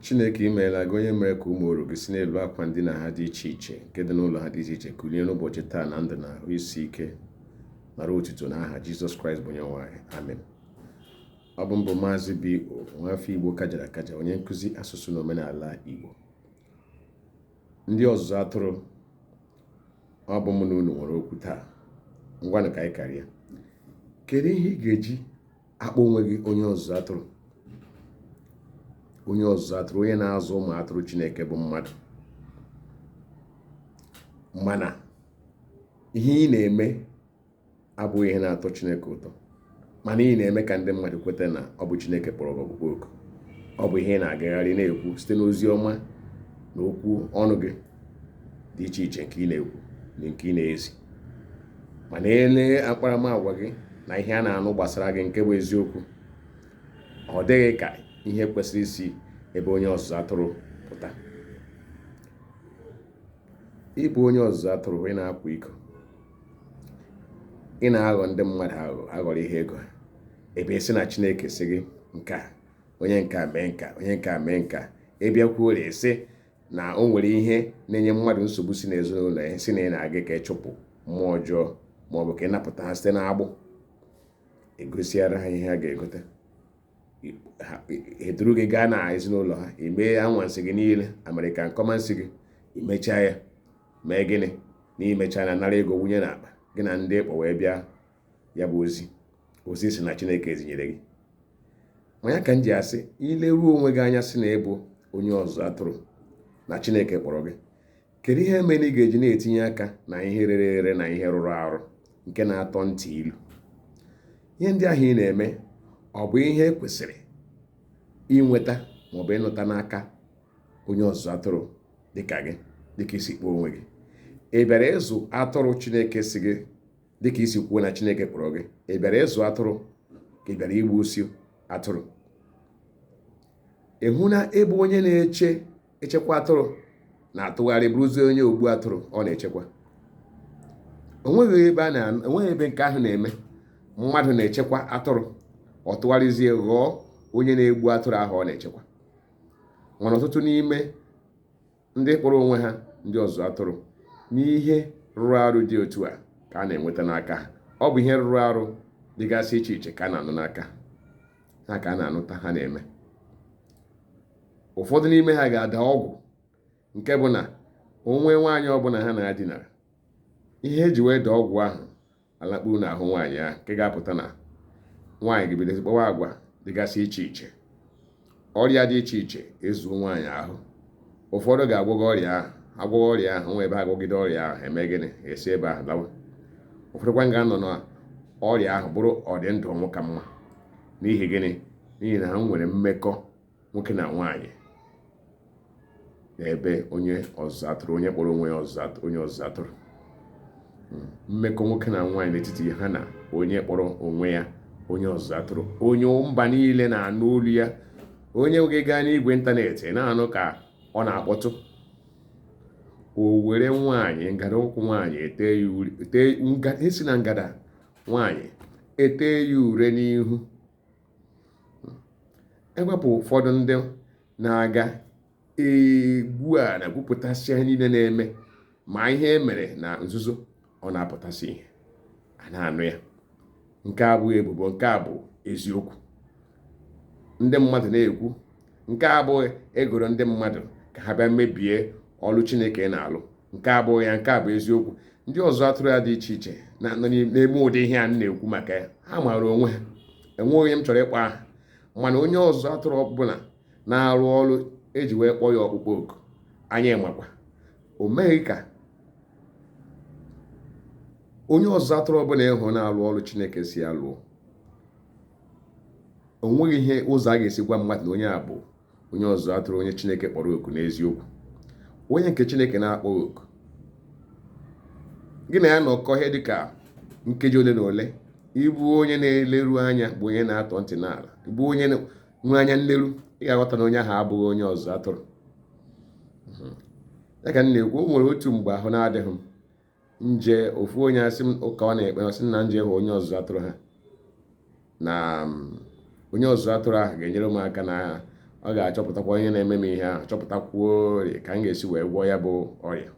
Chineke, imeela gị onye mere ka ụmụ oru gị si n'elu akwa ndina ha dị iche iche nke dị n'ụlọ ha dị iche iche kulie n'ụbọchị taa na ndụ na ahụ isi ike. Nara otuto n'aha Jizọs Kraịst bụ Onyenwe anyị. Amen. Ọ bụ m bụ Maazị B.O. nwafọ Igbo kajara akaja, onye nkụzi asụsụ na omenala Igbo. Ndị ọzụzụ atụrụ, ọ bụ mụ na unu nwere okwu taa. Ngwanụ ka anyị karịa. Kedu ihe ị ga-eji akpọ onwe gị onye ọzụzụ atụrụ? Onye ọzụzụ atụrụ, onye na-azụ ụmụ atụrụ Chineke bụ mmadụ, mana ihe ị na-eme abụghị ihe na-atọ Chineke ụtọ, mana ị na-eme ka ndị mmadụ kweta na ọ bụ Chineke kpọrọ gị ọkpụkpọ oku. Ọ bụ ihe ị na-agagharị na-ekwu site n'ozi ọma na okwu ọnụ gị dị iche iche nke ị na-ekwu na nke ị na-ezi. Mana ele akparamagwa gị na ihe a na-anụ gbasara gị nke bụ eziokwu, ọ dịghị ka ihe kwesịrị isi ebe onye ọzụzụ atụrụ pụta. Ị bụ onye ọzụzụ atụrụ, ị na-akwa iko, ị na-aghọ ndị mmadụ aghụghọ, aghọrọ ihe ego ha, ebe ị sị na Chineke sị gị nke a, onye nke a mee nka, onye nke a mee nka. Ị bịakwuo ị sị na o nwere ihe na-enye mmadụ nsogbu si n'ezinụlọ ya, sị na ị na-aga ka ị chụpụ mmụọ ọjọọ ma ọ bụ ka ị napụta ha site n'agbụ, egosiara ha ihe ha ga-egote, eduru gị gaa na ezinụlọ ha, ime anwansị gị niile, American kọmansị gị, imechaa ya mee gịnị? Na imechaa na nara ego wunye n'akpa gị na ndị ịkpọ wee bịa ya bụ ozi, ozi si na Chineke ezinyere gị. Ma ya ka m ji asị, ileruo onwe gị anya sị na ị bụ onye ọzụzụ atụrụ na Chineke kpọrọ gị, kedu ihe mere ị ga-eji na-etinye aka na ihe rere ere na ihe rụrụ arụ nke na-atọ ntị ilu? Ihe ndị ahụ ị na-eme, ọ bụ ihe kwesịrị inweta maọbụ ịnụta n'aka onye ọzụzụ atụrụ dịka gị, dịka i si kpọọ onwe gị? Ị bịara ịzụ atụrụ Chineke si gị, dịka i si kwuo na Chineke kpọrọ gị? Ị bịara ịzụ atụrụ ka ị bịara igbu osi atụrụ? Ị hụ na ebe onye na-eche echekwa atụrụ na-atụgharị bụrụzie onye ogbu atụrụ ọ na-echekwa. Onweghị ebe a na enweghị ebe nke ahụ na-eme. Mmadụ na-echekwa atụrụ, ọ tụgharịzie ghọọ onye na-egbu atụrụ ahụ ọ na-echekwa. Mana ọtụtụ n'ime ndị kpọrọ onwe ha ndị ọzụzụ atụrụ, n'ihe rụrụ arụ dị otu a ka a na-enweta n'aka ha. Ọ bụ ihe rụrụ arụ dịgasị iche iche ka a na-anụ n'aka ha, ka a na-anụta ha na-eme. Ụfọdụ n'ime ha ga-ada ọgwụ nke bụ na onwe nwaanyị ọbụla ha na-adinara, ihe eji wee daa ọgwụ ahụ alakpuru n'ahụ nwaanyị ahụ, nke ga-apụta na nwaanyị ga-ebido kpawa agwa dịgasị iche iche, ọrịa dị iche iche ezuo nwaanyị ahụ. Ụfọdụ ga-agwọgọ ọrịa ahụ, agwọghọ ọrịa ahụ nwa ebe agwọgide ọrịa ahụ, eme gịnị? Esi ebe ahụ lawa. Ụfọdụkwa ga-anọ na ọrịa ahụ bụrụ ọdị ndụ ọnwụ ka mma. N'ihi gịnị? N'ihi na ha nwere mmekọ nwoke na nwaanyị n'ebe onye ọzụzụ atụrụ, onye kpọrọ onwe ya onye ọzụzụ atụrụ. Mmekọ nwoke na nwaanyị n'etiti ha na onye kpọrọ onwe ya onye ọzụzụ atụrụ, onye mba niile na-anụ olu ya, onye oge gaa n'igwe ịntanetị na-anụ ka ọ na-akpọtụ, o were nwaanyị ngada ụkwụ nwaanyị ete ya uri, esi na ngada nwaanyị ete ya ure n'ihu. Ewepụ ụfọdụ ndị na-aga egwu a na-egwupụtasị ihe niile na-eme, ma ihe e mere na nzuzo ọ na-apụtasị ihe a na-anụ ya. Nke a abụghị ebubo, nke a bụ eziokwu. Ndị mmadụ na-ekwu nke a abụghị egoro ndị mmadụ ka ha bịa mebie ọrụ Chineke na-alụ. Nke a abụghị ya, nke a bụ eziokwu. Ndị ọzụzụ atụrụ ya dị iche iche na-eme ụdị ihe a na-ekwu maka ya, ha maara onwe ha. Enweghị onye m chọrọ ịkpọ aha, mana onye ọzụzụ atụrụ ọbụla na-arụ ọrụ eji wee kpọọ ya ọkpụkpọ oku, anyị makwa o meghị ka onye ọzụzụ atụrụ ọbụla ịhụ na-arụ ọrụ Chineke si ya lụọ. O nweghị ihe ụzọ a ga-esi gwa mmadụ na onye a bụ onye ọzụzụ atụrụ, onye Chineke kpọrọ oku n'eziokwu. Onye nke Chineke na-akpọ oku, gị na ya nọkọ ihe dịka nkeji ole na ole, ịbụ onye na-eleru anya, bụ onye na-atọ ntị n'ala, bụ onye nwe anya nleru, ị ga-aghọta na onye ahụ abụghị onye ọzụzụ atụrụ. Ya ka m na-ekwu, o nwere otu mgbe ahụ na-adịghị m nje, ofu onye asị m ụka ọ na-ekpe, ọ sị na nje hụ onye ọzụzụ atụrụ ha, na onye ọzụzụ atụrụ ahụ ga-enyere m aka na Ọ ga-achọpụtakwa onye na-eme m ihe ahụ, chọpụtakwuo ka m ga-esi wee gwọọ ya bụ ọrịa.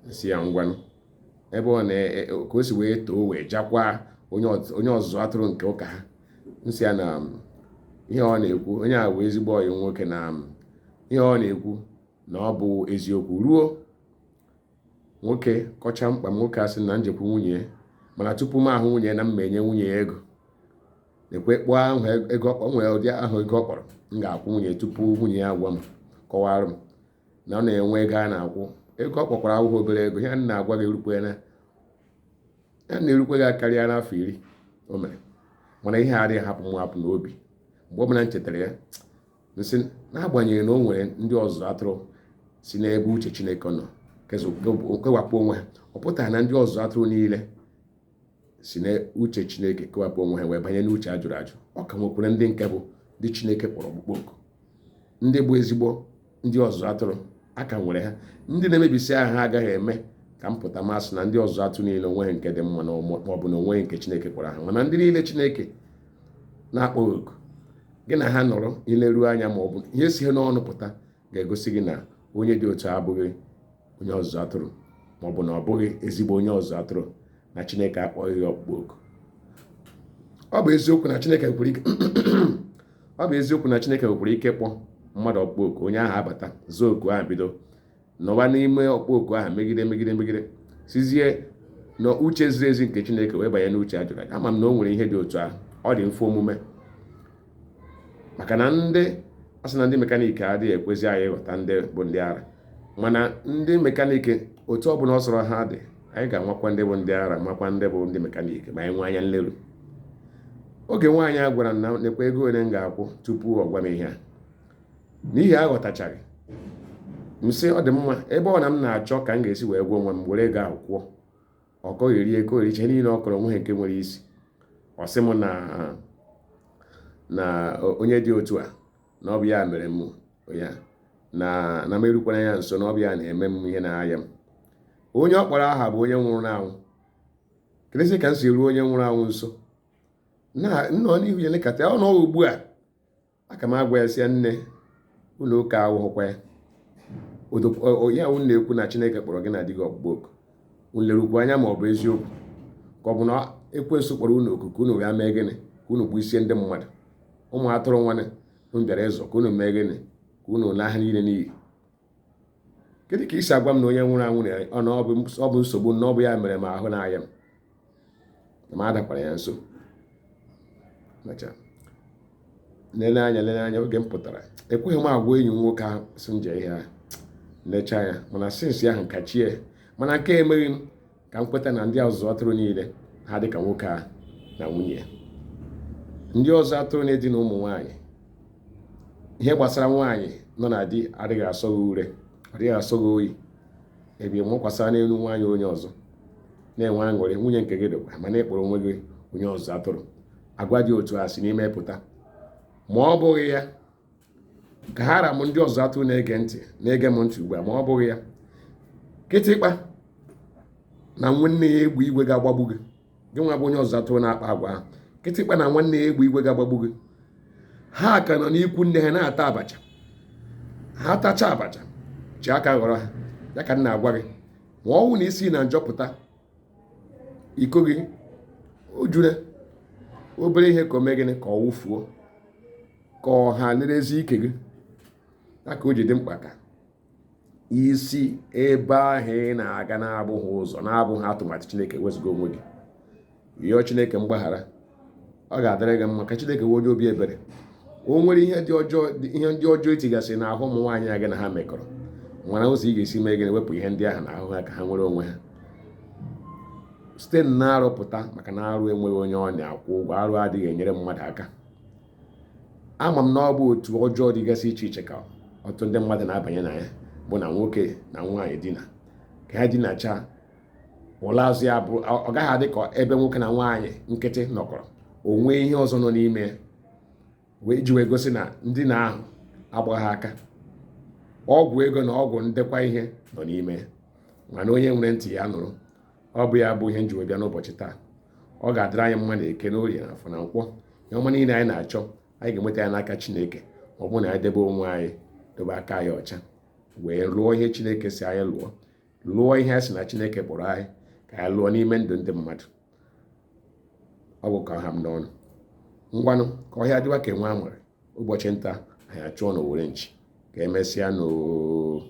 Si ya ngwanụ, ebe ọ na ka o si wee too wee jakwa onye ọzụzụ atụrụ nke ụka ha. Nsị ya na ihe ọ na-ekwu, onye a bụ ezigbo ọyị nwoke, na ihe ọ na-ekwu na ọ bụ eziokwu. Ruo nwoke kọcha mkpa m, nwoke asị na njekwu nwunye ya, mana tupu m ahụ nwunye na m enye nwunye ya ego ekwe kpọọ ahụ ego. O nwere ụdị ahụ ego ọ kpọrọ m ga-akwụ nwunye tupu nwunye ya gwa m, kọwara m na ọ na-enwe ego a na-akwụ. Ego ọ kpọkwara awụghị obere ego. Ihe a na-agwa gị erukwe na ya na-erukwe gị karịa n'afọ 10 o mere, mana ihe a adịghị hapụ m hapụ n'obi. Mgbe ọbụla m chetara ya, nsị n'agbanyeghị na o nwere ndị ọzụzụ atụrụ si n'ebe uche Chineke nọ kewapụ onwe ha, ọ pụtara na ndị ọzụzụ atụrụ niile si n'uche Chineke kewapụ onwe ha wee banye n'uche ajụrụ ajụ. Ọ ka nwekwara ndị nke bụ ndị Chineke kpọrọ ọkpụkpọ oku, ndị bụ ezigbo ndị ọzụzụ atụrụ. A ka nwere ha. Ndị na-emebisi aha ha agaghị eme ka m pụta masị na ndị ọzụzụ atụrụ niile onweghị nke dị mma, ma ọ bụ na onweghị nke Chineke kpọrọ ha. Mana ndị niile Chineke na-akpọghị oku, gị na ha nọrọ, ileruo anya ma ọ bụ ihe si ha n'ọnụ pụta ga-egosi gị na onye dị otu abụghị onye ọzụzụ atụrụ, ma ọ bụ na ọ bụghị ezigbo onye ọzụzụ atụrụ, na Chineke akpọghị ya ọkpụkpọ oku. Ọ bụ eziokwu na Chineke nwekwara ike, ọ bụ eziokwu na Chineke nwekwara ike kpọ mmadụ ọkpụkpọ oku, onye ahụ abata zaa oku ahụ, bido nọwa n'ime ọkpụkpọ oku ahụ, megide megide megide, sizie na uche ziri ezi nke Chineke wee banye n'uche a jụrụ. Ama m na o nwere ihe dị otu ahụ. Ọ dị mfe omume, maka na ndị asị na ndị mekaniki adịghị ekwezi anyị ịghọta ndị bụ ndị ara. Mana ndị mekaniki, otu ọbụla ọ sọrọ ha dị, anyị ga-amakwa ndị bụ ndị ara, makwa ndị bụ ndị mekaniki, ma anyị nwee anya nleru. Oge nwaanyị a gwara m na nekwa ego ole m ga-akwụ tupu ọ gwa m ihe a, n'ihi aghọtachaghị m, sị ọ dị mma, ebe ọ na m na-achọ ka m ga-esi wee gwa onwe m, were ego ahụ kwụọ. Ọ kọghịrị ego eriche niile ọ kọrọ, onweghị nke nwere isi. Ọ sị m na onye dị otu a, na ọ bụ ya mere m ya na m erukwana ya nso, na ọ bụ ya na-eme m ihe na-aya m. Onye ọ kpọrọ aha bụ onye nwụrụ anwụ. Kedụzi ka m si ruo onye nwụrụ anwụ nso na nnọọ n'ihu ya lekọta ọ nọ ugbu a? Aka m agwa ya sị ya, nne, ụlọ ụka awụghịkwa ya ya wụ na-ekwu na Chineke kpọrọ gị na di gị ọkpụkpọ oku. Unu anya ma ọ bụ eziokwu, ka ọ bụ na ekwensu kpọrọ unu oku ka unu ya mee gịnị? Ka unu gbusie ndị mmadụ, ụmụ atụrụ nwanne unu bịara ịzụ, ka unu mee gịnị? Ka unu laa ha niile n'iyi. Kedu ka isi agwa m na onye nwụrụ anwụ na ọ bụ nsogbu, na ọ bụ ya mere m ahụ na-aya m, na m adakwara ya nso? Lele anya, lele anya. Oge m pụtara, ekweghị m agwa enyi m nwoke ahụ si nje ihe ahụ lechaa ya, mana since ahụ kachie. Mana nke emeghị m ka m kweta na ndị ọzụzụ atụrụ niile ha dị ka nwoke ahụ na nwunye ya. Ndị ọzọ atụrụ na-edina ụmụ nwaanyị, ihe gbasara nwaanyị nọ na di adịghị asọ gị ure, adịghị asọ gị oyi. Ebe mụkwasara n'elu nwaanyị onye ọzọ na-enwe aṅụrị, nwunye nke gị dịkwa, mana ịkpọrọ onwe gị onye ọzụzụ atụrụ. Agwa dị otu a si n'ime pụta. Ma ọ bụghị ya, ka ha ra m ndị ọzụzụ atụrụ na-ege ntị, na-ege m ntị ugbu a, ma ọ bụghị ya, kịtịkpa na nwanne ya egbe igwe ga-agbagbu gị. Gị nwa bụ onye ọzụzụ atụrụ na-akpa agwa ahụ, kịtịkpa na nwanne ya egbe igwe ga-agbagbu gị. Ha ka nọ n'ikwu nne ha na-ata abacha. Ha tacha abacha chi aka ghọrọ ha. Ya ka m na-agwa gị, ma ọ wụ na isi na njọpụta iko gị o jure obere ihe, ka o mee gịnị? Ka ọ wụfuo, ka ọha lerezi ike gị. Ya ka o ji dị mkpa ka isi ebe ahụ ị na-aga na-abụghị ụzọ, na-abụghị atụmatụ Chineke, wezụga onwe gị, yọọ Chineke mgbaghara. Ọ ga-adịrị gị mma. Ka Chineke wee onye obi ebere. O nwere ihe dị ọjọọ, ihe ndị ọjọọ etigasị n'ahụ ụmụ nwaanyị a gị na ha mekọrọ, nwere ụzọ ị ga-esi mee gịnị? Wepụ ihe ndị ahụ n'ahụ ha, ka ha nwere onwe ha site na arụpụta, maka na arụ enweghị onye ọ na-akwụ ụgwọ. Arụ adịghị enyere mmadụ aka. Ama m na ọ bụ otu ọjọọ dịgasị iche iche ka ọtụtụ ndị mmadụ na-abanye na ya, bụ na nwoke na nwaanyị dina, ka ha dinachaa ụlọ azụ ya bụ ọ gaghị adị ka ebe nwoke na nwaanyị nkịtị nọkọrọ. O nwee ihe ọzọ nọ n'ime ya wee ji wee gosi na ndị na ahụ agbaghị aka. Ọgwụ ego na ọgwụ ndekwa ihe nọ n'ime ya. Mana onye nwere ntị ya nụrụ. Ọ bụ ya bụ ihe nji wee bịa n'ụbọchị taa. Ọ ga-adịrị anyị mma na Eke, na Orie, na Afọ, na Nkwọ. Ihe ọma niile anyị na-achọ, anyị ga-enweta ya n'aka Chineke. Ma ọ bụrụ na anyị debe onwe anyị, dobe aka anyị ọcha, wee lụọ ihe Chineke si anyị lụọ, lụọ ihe a sị na Chineke kpọrọ anyị ka anyị lụọ n'ime ndụ ndị mmadụ. Ọ bụ ka ha m n'ọnụ. Ngwanụ, ka ọhịa dịwa ka enwe a nwere ụbọchị nta, anyị achụọ n'owere nchi. Ka emesịa n'oo.